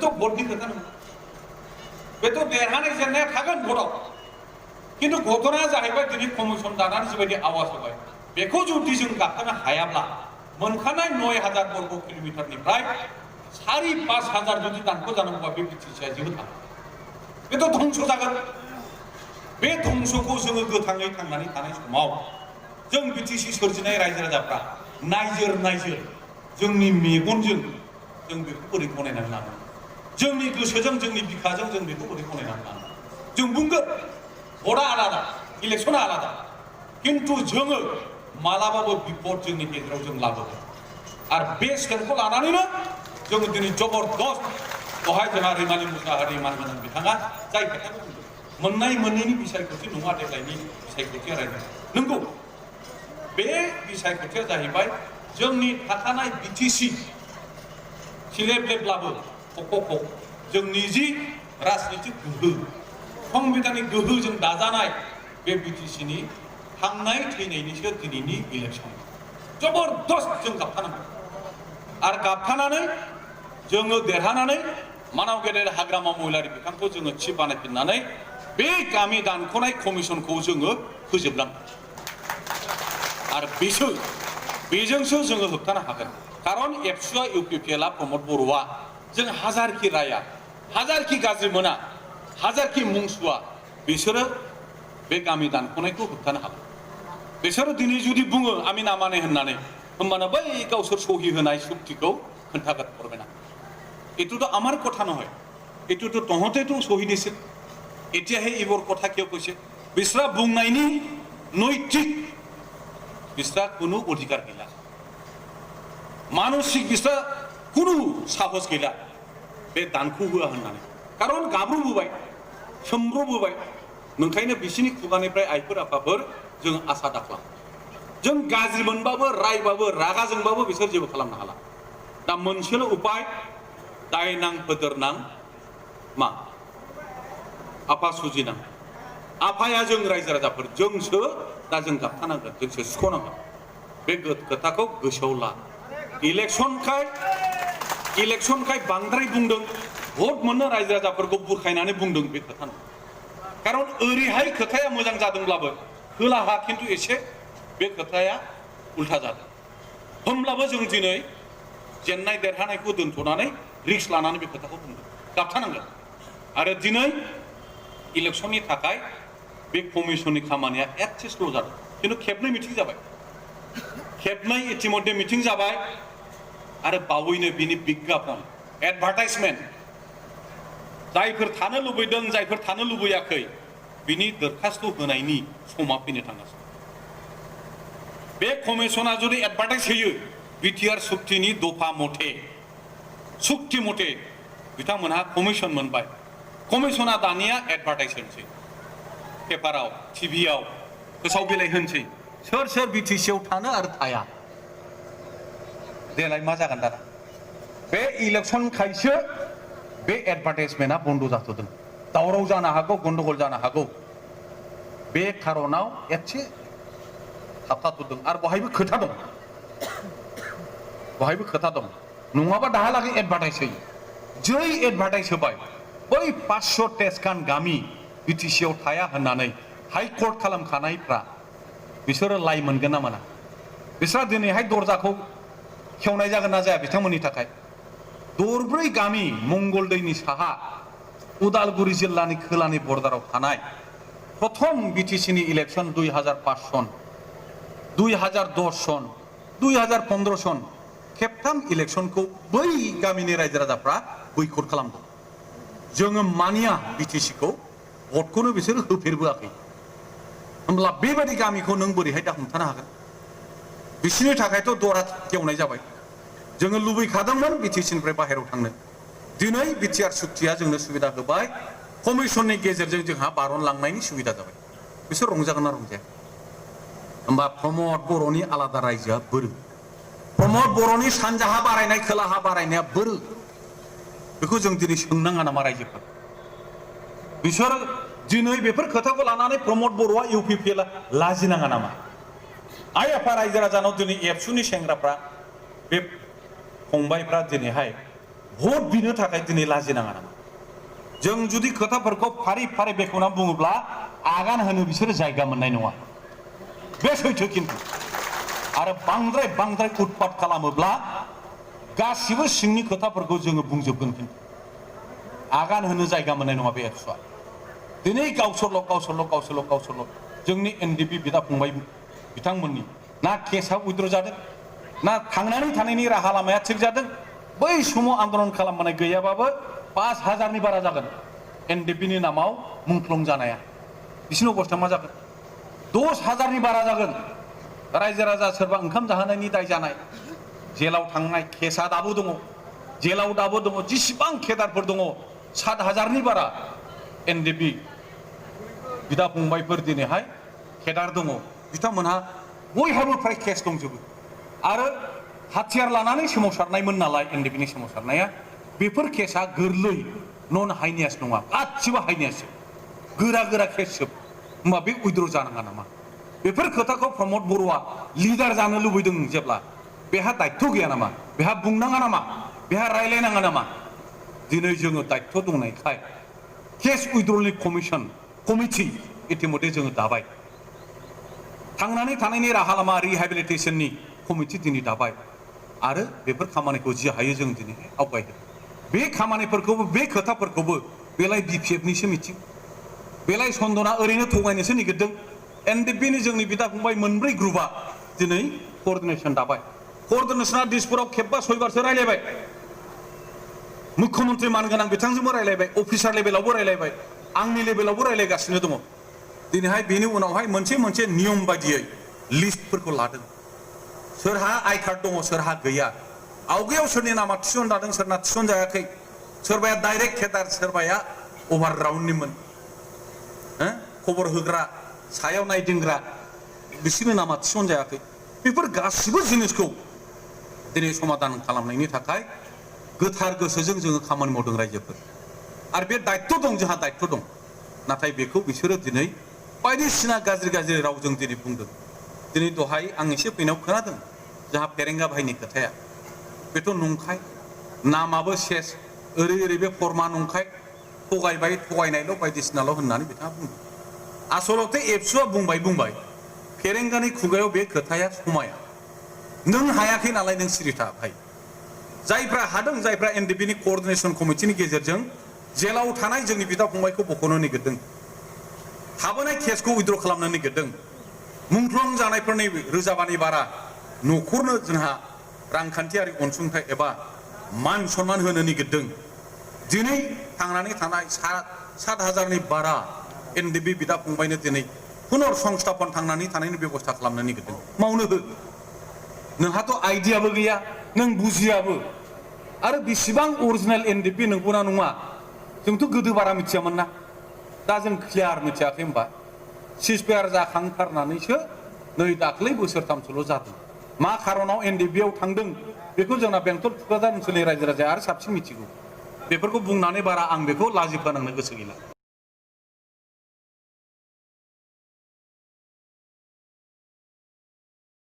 बेथ' भटनि खोथा नङा बेथ' देरहानाय जेननाया थागोन भटआव किन्तु घटनाया जाहैबाय दिनै कमिसन दानानै जिबायदि आवाज होबाय बेखौ जुदि जों गाखोनो हायाब्ला मोनखानाय 9,000 बर्ग किल'मिटारनिफ्राय 4,000-5,000 जुदि दानख' जानांगौबा बे बिटिसिआ जेबो थाङा बेथ' धंस जागोन बे धंसखौ जोङो गोथाङै थांनानै थानाय समाव जों बिटिसि सोरजिनाय रायजो राजाफ्रा नायजोर जोंनि मेगनजों जों बेखौ बोरै गनायनानै लानांगौ जोंनि गोसोजों जोंनि बिखाजों जों बेखौ बोरै गनायनानै लानांगौ जों बुंगोन भटआ आलादा इलेक्सना आलादा किन्तु जोङो मालाबाबो बिपद जोंनि गेजेराव जों लाबोगोन आरो बे स्टेन्डखौ लानानैनो जोङो दिनै जबरदस्त दहाय जोंहा रैमालि मुसाहारि मानगोनां बिथाङा जाय खोथाखौ बुंदों मोननाय मोननैनि बिसायख'थि नङा देग्लायनि बिसायख'थिया रायजो नंगौ बे बिसायख'थिया जाहैबाय जोंनि थाखानाय बिटिसि सिलेब्लेब्लाबो खख' जोंनि जि राजनितिक गोहो संबिधानिक गोहोजों दाजानाय बे बिटिसिनि थांनाय थैनायनिसो दिनैनि इलेक्सन जबरदस्त जों गाबथानांगौ आरो गाबथानानै जोङो देरहानानै मानाव गेदेर हाग्रामा महिलारि बिफानखौ जोङो थि बानायफिननानै बे गामि दानख'नाय कमिसनखौ जोङो फोजोबनांगौ आरो बेजोंसो जोङो होबथानो हागोन खारन एबसुआ इउपिपिएलआ प्रमद बर'आ जों हाजारखि राया हाजारखि गाज्रि मोना हाजारखि मुंसुआ बिसोरो बे गामि दानख'नायखौ होबथानो हागोन बिसोरो दिनै जुदि बुङो आमी नामाने होननानै होमबानो बै गावसोर सहि होनाय चुक्तिखौ खोन्थागोन করবে এটো তো আমার কথা নহয় এটো তো তহঁতেতো সহি দিছিল এতিয়াহে এইবোৰ কথা কিয় কৈছে বিচৰা বুংনাইনি নৈতিক বিচৰা কোনো অধিকাৰ গিলা মানসিক বিচৰা কোনো সাহস গিলা बे दानखौ होआ होननानै खारन गाब्रुबोबाय सोमब्रबोबाय नोंखायनो बिसिनि खुगानिफ्राय आइफोर आफाफोर जों आसा दाख्लाम जों गाज्रि मोनबाबो रायबाबो रागा जोंबाबो बिसोर जेबो खालामनो हाला दा मोनसेल' उपाय दायनां फोदोरनां मा आफा सुजिनां आफाया जों रायजो राजाफोर जोंसो दा जों गाबथानांगोन जोंसो सुख'नांगोन बे खोथाखौ गोसोआव ला इलेक्शनखाय बांद्राय बुंदों भट मोननो रायजो राजाफोरखौ बुरखायनानै बुंदों बे खोथा नङा खारन ओरैहाय खोथाया मोजां जादोंब्लाबो खोलाहा खिन्थु एसे बे खोथाया उल्था जादों होमब्लाबो जों दिनै जेननाय देरहानायखौ दोनथ'नानै रिस्क लानानै बे खोथाखौ बुंदों गाबथानांगोन आरो दिनै इलेक्शननि थाखाय बे कमिसननि खामानिया एसे स्ल' जादों खिन्थु खेबनै मिटिं जाबाय खेबनै इतिमध्ये मिटिं जाबाय आरो बावैनो बिनि बिज्ञापन एडभार्टाइजमेन्ट जायफोर थानो लुबैदों जायफोर थानो लुबैयाखै बिनि दरखास्त होनायनि समा फैनो थांगासिनो बे कमिसना जुदि एडभार्टाइज होयो बिटिआर सुक्तिनि दफा सुक्ति मथे बिथांमोनहा कमिसन मोनबाय कमिसना दानिया एडभार्टाइज होनसै पेपाराव टिभियाव फोसाव बिलाइ होनसै सोर बिटिसिआव थानो आरो थाया देलाय मा जागोन दाना बे इलेक्शन खायसो बे एडभार्टाइजमेन्टआ बन्द जाथ'दों दावराव जानो हागौ गन्डगोल जानो हागौ बे खारनाव एसे थाबथाथ'दों आरो बहायबो खोथा दं नङाबा दाहालागै एडभार्टाइज होयो जै एडभार्टाइज होबाय बै 500 टेस्कान गामि बिटिसिआव थाया होननानै हाइकर्ट खालामखानायफ्रा बिसोरो लाइ मोनगोन ना मोना बिसोरा दिनैहाय दरजाखौ खेवनाय जागोन ना जाया बिथांमोननि थाखाय दरब्रै गामि मंगलदैनि साहा उदालगुरि जिल्लानि खोलानि बर्डाराव थानाय प्रथम बिटिसिनि इलेक्शन 2005 सन 2010 सन 2015 सन खेबथाम इलेक्शनखौ बै गामिनि रायजो राजाफ्रा बैकट खालामदों जोङो मानिया बिटिसिखौ भटखौनो बिसोर होफेरबोआखै होमब्ला बेबायदि गामिखौ नों बोरैहाय दा हमथानो हागोन बिसिनि थाखायथ' दरा खेवनाय जाबाय जोङो लुबैखादोंमोन बिटिसिनिफ्राय बाहेरायाव थांनो दिनै बिटिआर सुक्तिया जोंनो सुबिदा होबाय कमिसननि गेजेरजों जोंहा बारनलांनायनि सुबिदा जाबाय बिसोर रंजागोन ना रंजाया होमबा प्रमद बर'नि आलादा रायजोआ बोरो प्रमद बर'नि सानजाहा बारायनाय खोलाहा बारायनाया बोरो बेखौ जों दिनै सोंनाङा नामा रायजोफोर बिसोर दिनै बेफोर खोथाखौ लानानै प्रमद बर'आ इउपिपिएल लाजिनाङा नामा आइ आफा रायजो राजानाव दिनै एबसुनि सेंग्राफ्रा बे फंबायफ्रा दिनैहाय भट बिनो थाखाय दिनै लाजिनाङा नामा जों जुदि खोथाफोरखौ फारि फारि बेखेवना बुङोब्ला आगान होनो बिसोरो जायगा मोननाय नङा बे सैथो खिन्थु आरो बांद्राय उत्पात खालामोब्ला गासिबो सिंनि खोथाफोरखौ जोङो बुंजोबगोन खिन्थु आगान होनो जायगा मोननाय नङा बे एबसुआ दिनै गावसोरल' जोंनि एनडिपि बिदा फंबाय बिथांमोननि ना केसआ उइद्र जादों ना थांनानै थानायनि राहा लामाया थिग जादों बै समाव आन्दलन खालामनाय गैयाबाबो 5,000नि बारा जागोन एनडिपिनि नामाव मुंख्लं जानाया बिसिनि अबस्था मा जागोन 10,000नि बारा जागोन रायजो राजा सोरबा ओंखाम जाहोनायनि दाय जानाय जेलाव थांनाय केसआ दाबो दङ जेलाव दाबो दङ जेसेबां केदारफोर दङ 7,000नि बारा एनडिपि बिदा फंबायफोर दिनैहाय केदार दङ बिथांमोनहा बयहाबो फ्राय केस दंजोबो आरो हाथियार लानानै सोमावसारनायमोन नालाय एनडिपिनि सोमावसारनाया बेफोर केसआ गोरलै नन हाइनियास नङा गासिबो हाइनियासो गोरा केस जोब होमबा बे उइद्र जानाङा नामा बेफोर खोथाखौ प्रमद बर'आ लिडार जानो लुबैदों जेब्ला बेहा दायित्व गैया नामा बेहा बुंनाङा नामा बेहा रायलायनाङा नामा दिनै जोङो दायित्व दंनायखाय केस उइद्रलनि कमिटि इतिमধ্যে जोङो दाबाय थांनानै थानायनि राहा लामा रिहेबिलिटेसननि कमिटि दिनै दाबाय आरो बेफोर खामानिखौ जि हायो जों दिनै आवगायदों बे खामानिफोरखौबो बे खोथाफोरखौबो बेलाय बिपिएफनिसो मिथिं बेलाय सन्दना ओरैनो थगायनोसो नागिरदों एनडिपिनि जोंनि बिदा फंबाय मोनब्रै ग्रुपआ दिनै कोअर्डिनेसन दाबाय कोअर्डिनेसना दिसपुराव खेबबा सयबारसो रायलायबाय मुख्यमन्त्रि मानगोनां बिथांजोंबो रायलायबाय अफिसार लेभेलावबो रायलायबाय आंनि लेभेलावबो रायलायगासिनो दङ दिनैहाय बेनि उनावहाय मोनसे नियम बायदियै लिस्टफोरखौ लादों सोरहा आइ कार्ड दङ सोरहा गैया आवगायाव सोरनि नामा थिसनजादों सोरना थिसनजायाखै सोरबाया डाइरेक्ट केदार सोरबाया अभारग्राउन्डनिमोन खबर होग्रा सायाव नायदिंग्रा बिसोरनि नामा थिसनजायाखै बेफोर गासिबो जिनिसखौ दिनै समाधान खालामनायनि थाखाय गोथार गोसोजों जोङो खामानि मावदों रायजोफोर आरो बे दायित्व दं जोंहा दायित्व दं नाथाय बेखौ बिसोरो दिनै बायदिसिना गाज्रि रावजों दिनै बुंदों दिनै दहाय आं एसे फैनायाव खोनादों जोंहा फेरेंगा भाइनि खोथाया बेथ' नंखाय नामाबो सेस ओरै बे फर्मा नंखाय थगायनायल' बायदिसिनाल' होननानै बिथाङा बुंदों आसलते एबसुआ बुंबाय फेरेंगानि खुगायाव बे खोथाया समाया नों हायाखै नालाय नों सिरिथा भाइ जायफ्रा हादों जायफ्रा एनडिपिनि कोअर्डिनेसन कमिटिनि गेजेरजों जेलाव थानाय जोंनि बिदा फंबायखौ बख'नो नागिरदों थाबोनाय केसखौ उइद्र खालामनो नागिरदों मुंख्लं जानायफोरनि रोजाबानि बारा न'खरनो जोंहा रांखान्थियारि अनसुंथाइ एबा मान सन्मान होनो नागिरदों दिनै थांनानै थानाय 7,000नि बारा एनडिपि बिदा फंबायनो दिनै पुनर संस्थापन थांनानै थानायनि बेबस्था खालामनो नागिरदों मावनो हो नोंहाथ' आइडियाबो गैया नों बुजियाबो आरो बेसेबां अरिजिनेल एनडिपि नंगौना नङा जोंथ' गोदो बारा मिथियामोन ना दा जों क्लियार मिथियाखै होमबा सिजफायार जाखांथारनानैसो नै दाख्लै बोसोरथामसोल' जादों मा खारनाव एनडिपिआव थांदों बेखौ जोंना बेंटल थुक्राझार ओनसोलनि रायजो राजाया आरो साबसिन मिथिगौ बेफोरखौ बुंनानै बारा आं बेखौ लाजि फोनांनो गोसो गैला